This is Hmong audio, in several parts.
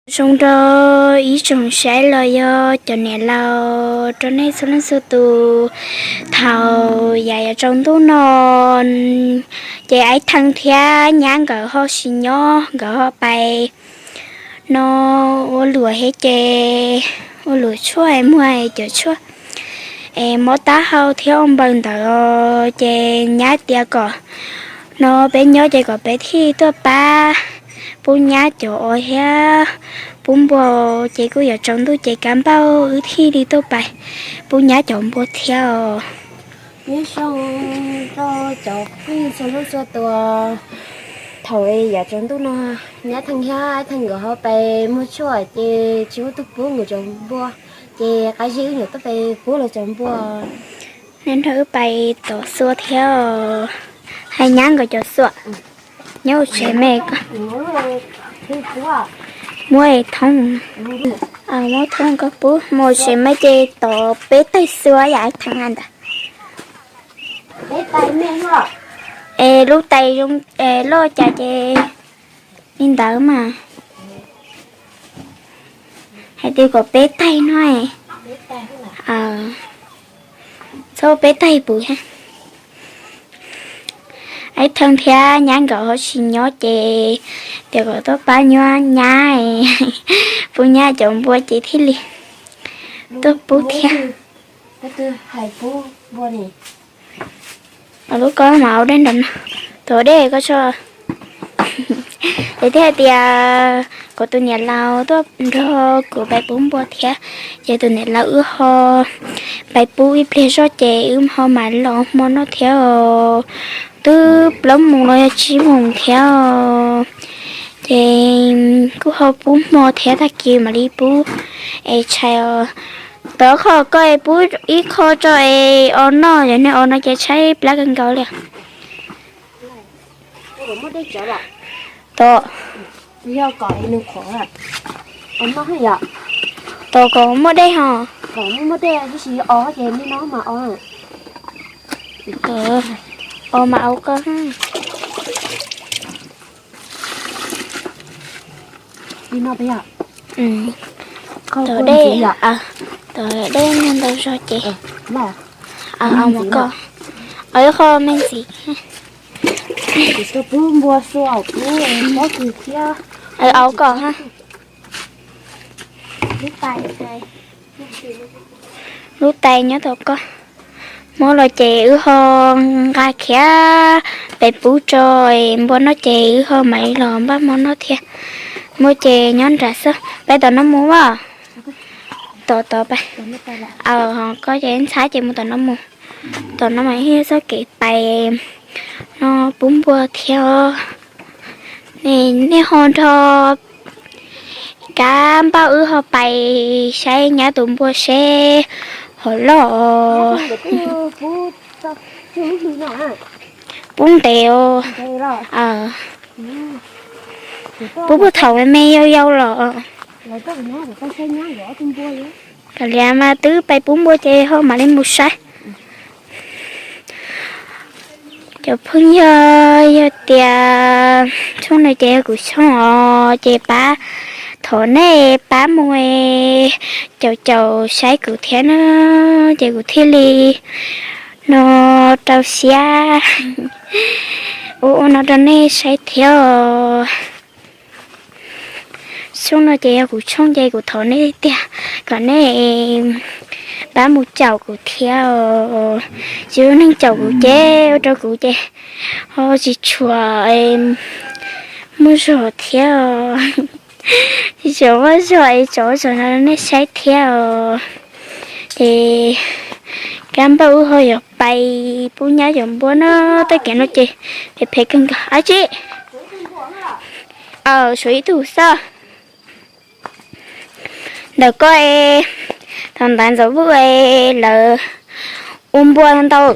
Zoo rau ib tsoom saib los yog cov niam laus rau nej txhua leej txhua tus. Thaum yav yav tsaus ntuj no ces Aib Theej thiab nyab nkawd ho tsis nyob, nkawd ho pais no ua luam thiab ces ua luam tshuaj, muag cov tshuaj es mob taub hau thiab ua npaws ntawd ces nyab tias kom no peb nyob ces kom peb thiaj tuaj pab pub nyab cov os thiab pub npua, ces kuj yuav tsaus ntuj ces kab npauj wb thiaj li tuaj pais pub nyab cov npua thiab os. Nyob zoo rau cov phooj ywg txhua leej txhua tus. Thaum yav tsaus ntuj no nyab Theej thiab Aib Theej nkawd ho pais muag tshuaj ces tsis muaj tug pub nkawd cov npua, ces qab zib wb nyuam tuaj pais pub lawv cov npua. Nej nrog wb pais tom xuas thiab os. Hais nyab nkawd cov xuas nyob hauv tsev me ko. Muab thoob, muab thoob koj pub mus tsev me ces tom peb taig xuas yam Aib Theej hais ntawd. Es lub tais zoo loj cas ces li ntawd mas. Hais tias kom peb taig no, txhob peb taig puv thiab. Aib Theej thiab nyab nkawd ho tsis nyob ces tias kom tuaj pab nyab, pub nyab cov npua ces thiaj li tuaj pub thiab. Lub ko mas au dej nram no, tus dej ko tso. Ces thiaj hais tias kom tus niam laus tuaj nrog kuv pais pub npua thiab, ces tus niam laus wb ho pais pub ib pliag zoj ces wb ho mam los hmo no thiab os. Twb plaub moos los yog tsib moos thiab os. Ces kuj ho pub hmo thiab, tag kis mam li pub es tshais os. Tau qhov koj pub ib qho tso es os noj, yog nej os no ces tshaib plab kawg nkaus li. Tom, tom kom muaj dej ho. Os mas au koj. Tom dej, tom dej ntau zog ces au mas koj. Ib qho me ntxiv. Au koj ha. Lub tais nyob tom koj. Hmo los ces wb ho nqa khiav pem pub tso npua noj ces wb ho mam li los npaj hmo noj thiab. Muaj ces nyob nram xwb, peb tom no mus as. Tom tod pais. Ho koj ces ntxhab ces mus tom no mus. Tom no mas yog txoj kev pais no pub npua thiab. Nej ho nrog kab npauj wb ho pais saib nyab tus npua seb ho loj. Pub ntev os. Pub puag thaum me me yau yau los. Kav liam mas twb pais pub npua ces ho mam li mus saib. Cov phooj ywg, yog tias tshooj no ces yog kuv tshooj os, ces pab thov nej pab mus caum caum saib kuv thiab na, ces kuv thiaj li no rau siab ua ua no rau nej saib thiab os. Tshooj no ces yog kuv tshooj ces kuv thov nej tiag kom nej pab mus caum kuv thiab os. Tsis ua neeg caum kuv ces ua rau kuv ces ho tsis tshua muaj zog thiab os. Tsis tshua muaj zog es tso tso no nej saib thiab os. Ces kab npauj wb ho yuav pais pub nyab cov npua na, tej kev no ces phem phem kawg nkaus dab tsi. Aw, suav ib tug xwb. Ntawm ko es, thaum ntawd Ntxawm Vuj es lawv ua npua ntau,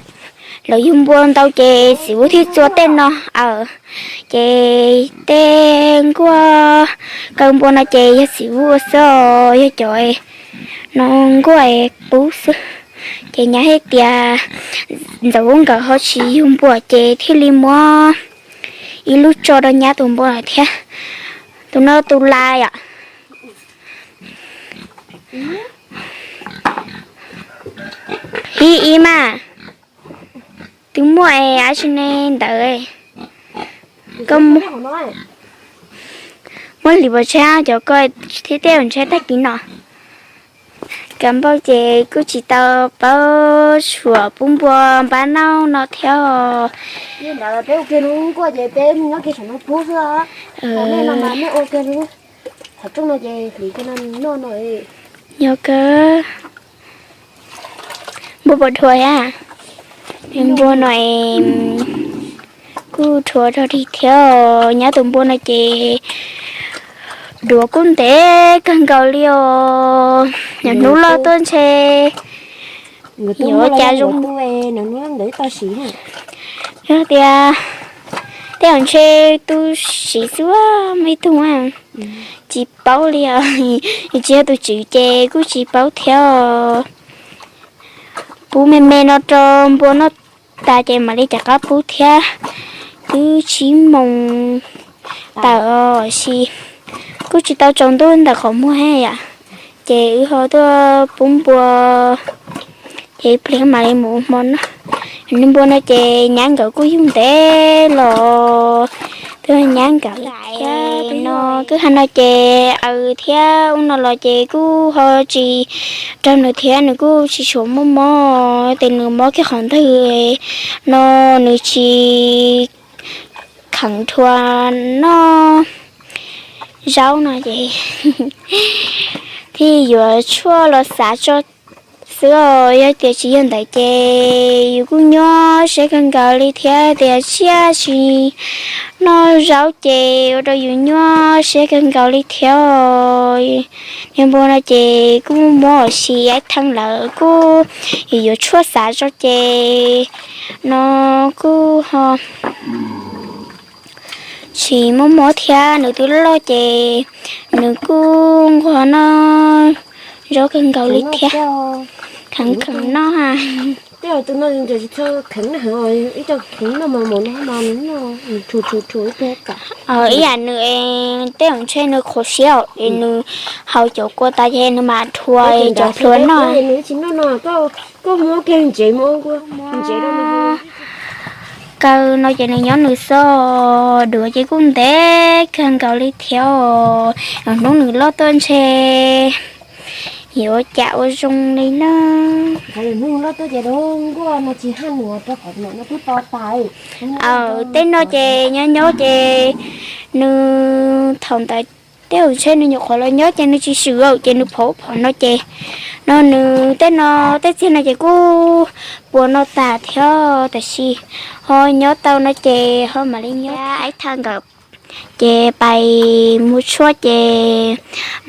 lawv yug npua ntau ces txiv Vuj thiaj txua tej no. Aw, ces tej nkuaj kaw npua no ces yog txiv Vuj ua xwb os, yog cov no nkuaj es qub xwb. Ces nyab hais tias Ntxawm Vuj nkawd ho tsis yug npua ces thiaj li muab ib lub tso rau nyab tus npua lawm thiab. Tus no tus laj yom. Twb muaj es dab tsi ne ntawd? Koj muab hliv pov tseg cov ko thiab tej zaum ntshe tag kis no. Kav npauj ces kuj tsis tau paub tshuam pub npua npab nauj no thiab. Nyob kawg. Npua puas dhuav thiab? Npua no kuj dhuav rog dig thiab. Nyab tus npua no ces duav kuj ntev kawg nkaus li os. Hnub loj tuaj ntshe yuav cas zoo. Yog tias tej zaum ntshe tu siv xwb muaj ib tug. Tsis paub li os. Yus tsis yog tus tswv ces kuj tsis paub thiab. Pub me me no rau npua noj tas ces mam li rov qab pub thiab. Twb tsib moos tawm os, kuj tsis tau tsaus ntuj ntawm qhov muag thiab yom. Ces wb ho tuaj pub npua, ces ib pliag mam li mus ua hmo noj. Npua no ces nyab nkawd kuj yug ntev los twb nyab nkawd thiab. No kwj ha no ces aws thiab ub no los ces kuj ho tsis raug nws thiab, nws kuj tsis tshua muaj mob, ces nws mob kiag qhov ntawd no, nws tsis kheev rhuav noj zaub no ces thiaj yuav tshuaj los xav tso xwb os. Yog tias tsis yog ntawd ces yus kuj nyuaj siab kawg nkaus li thiab, tias tsiaj tsis noj zaub ces ua rau yus nyuaj siab kawg nkaus li thiab. Niag npua no ces kuj muaj muab ua si ib thaj lawm kuj yus yuav tshuaj xav tso ces no kuj ho tsis muaj mob thiab, nws twb loj ces nws kuj nquag noj zaub kawg nkaus li thiab. Kheev kheev noj. Ib yam nws tej zaum ntshe nws qhuav siab es nws haus cov kua tas ces nws mam rhuav cov hlua noj. Kaw no ces nws nyob nws xwb, duav ces kuj ntev kawg nkaus li thiab. Hnub nws loj tuaj ntshe yuav cas ua zoo li na. Tej no ces nyob nyob ces nws thaum ntawd tej zaum ntshe nws nyuam qhuav los nyob ces nws tsis swm ces nws phov phom no ces no nws tej no tej txiag no ces kuj puas no tas thiab, tab sis ho nyob tau no ces ho mam li nyob ib thaj nkawm. Ces pais mus tshuaj ces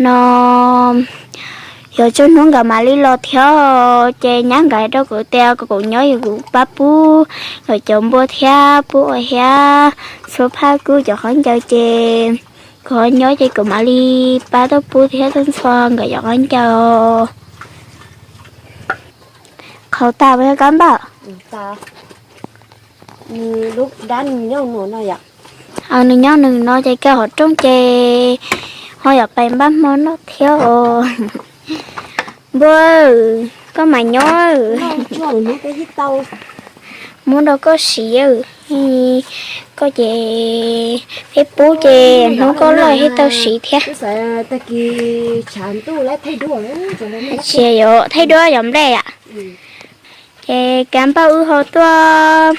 no yuav tsawg hnub nkawd mam li los thiab. Ces nyab nkawd rau kuv tias kom kuv nyob es kuv pab pub nkawd cov npua thiab pub ua thiab txhua phaj kuj cov khaub ncaws ces kuv ho nyob ces kuv mam li pab tuaj pub thiab tuaj ntxhua nkawd cov khaub ncaws. Qhauv tas puas yog kab npauj? Nws nyob nws no ces kaw hauv rooj ces ho yuav pais npaj hmo noj thiab os. Npua, koj mam nyob, muab rau koj siv. Koj ces peb pub ces hnub koj loj thiaj tau siv thiab. Tsis yog thaij duab yog nplej am. Ces kab npauj wb ho tuaj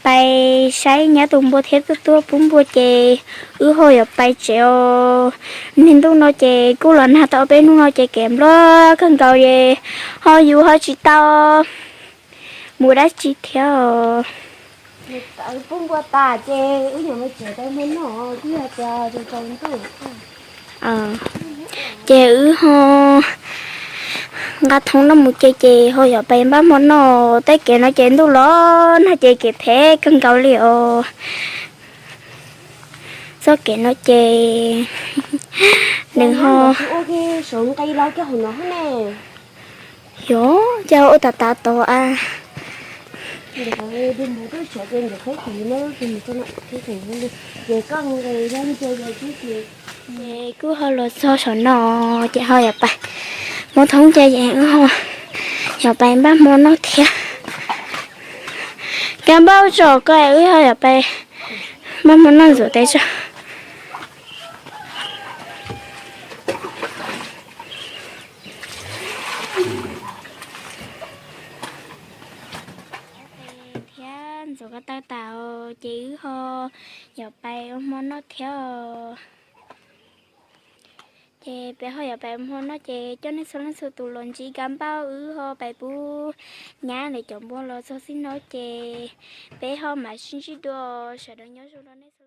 pais saib nyab tus npua thiab tuaj tuaj pub npua ces wb ho yuav pais tsev os. Niag ntuj no ces kuj los nag tau peb hnub no ces kev npluag kawg nkaus es ho yus ho tsis tau mus dab tsi thiab. Ces wb ho nqa thoob no mus ces ces ho yuav pais npaj hmo noj. Tej kev no ces ntuj los nag ces kev phem kawg nkaus li os. Txoj kev no ces nws ho yog cas ua tas tas tod a. Ces kuj ho los txog saum no ces ho yuav pais muab thoob ces wb ho yuav pais npaj hmo noj thiab. Kab npauj tso koj, wb ho yuav pais muab hmo noj ntxuav tes tso. Thiab ntxuav ko taw tas ces wb ho yuav pais ua hmo noj thiab os. Ces peb ho yuav pais ua hmo noj ces coj nej txhua leej txhua tus los ntsib kab npauj wb ho pais pub nyab ntawm cov npua los txog xwb no ces peb ho mam sib ntsib dua, sawv daws nyob zoo no nej.